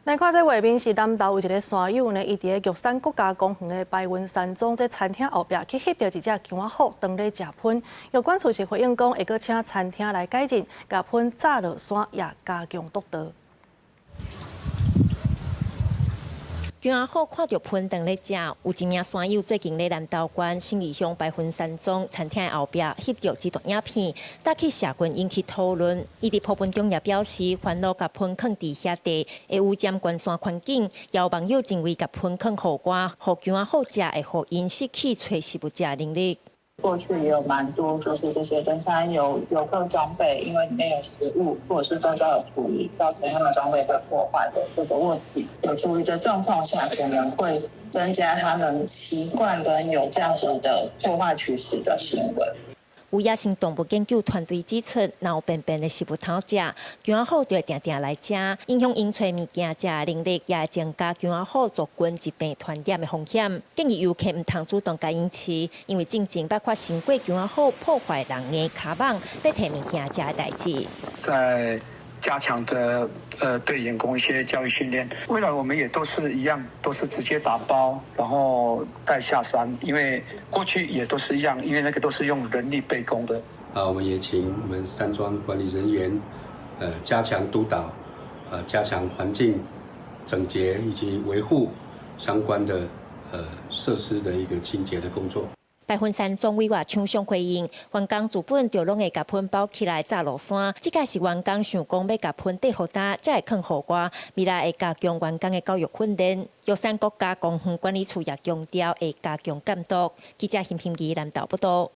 來看這畫面是南投有一个山友呢，伊佇个玉山國家公園的白雲山莊這餐廳後壁去翕著一隻姜仔虎當咧食噴。玉管處是回應講，會閣請餐廳來改進，共噴炸落山也加強督導。姜仔虎看著噴當咧食，有一名山友最近咧南投縣信義鄉白雲山莊餐廳後壁翕著這段影片，搭去社群引起討論。伊佇鋪文中也表示，煩惱共噴囥佇遐地會污染懸山環境，有網友認為共噴囥戶外，予姜仔虎食會予𪜶失去揣食物食能力。過去也有蠻多，就是這些登山遊客裝備，因為裡面有食物，或者是周遭有廚餘，造成他們裝備被破壞的這個問題。有廚餘的狀況下，可能會增加他們習慣跟有這樣子的破壞取食的行為。有野生動物研究團隊指出，若有便便的食物通食，姜仔虎就會定定來食，影響𪜶揣物件食的能力，也會增加姜仔虎族群疾病傳染的風險。建議遊客毋通主動共𪜶飼，因為進前捌發生過姜仔虎破壞人的跤蠓，欲提物件食的代誌。在加強的對員工一些教育訓練，未來我們也都是一樣，都是直接打包，然後帶下山，因為過去也都是一樣，因為那個都是用人力背工的。啊，我們也請我們山莊管理人員，加強督導，加強環境整潔以及維護相關的設施的一個清潔的工作。白雲山莊委外廠商回應，員工自本就攏會共噴包起來炸落山，這擺是員工想講欲共噴綴予焦，才會囥戶外。未來會加強員工的教育訓練。玉山國家公園管理處也強調會加強監督。記者邢平儀南投報道。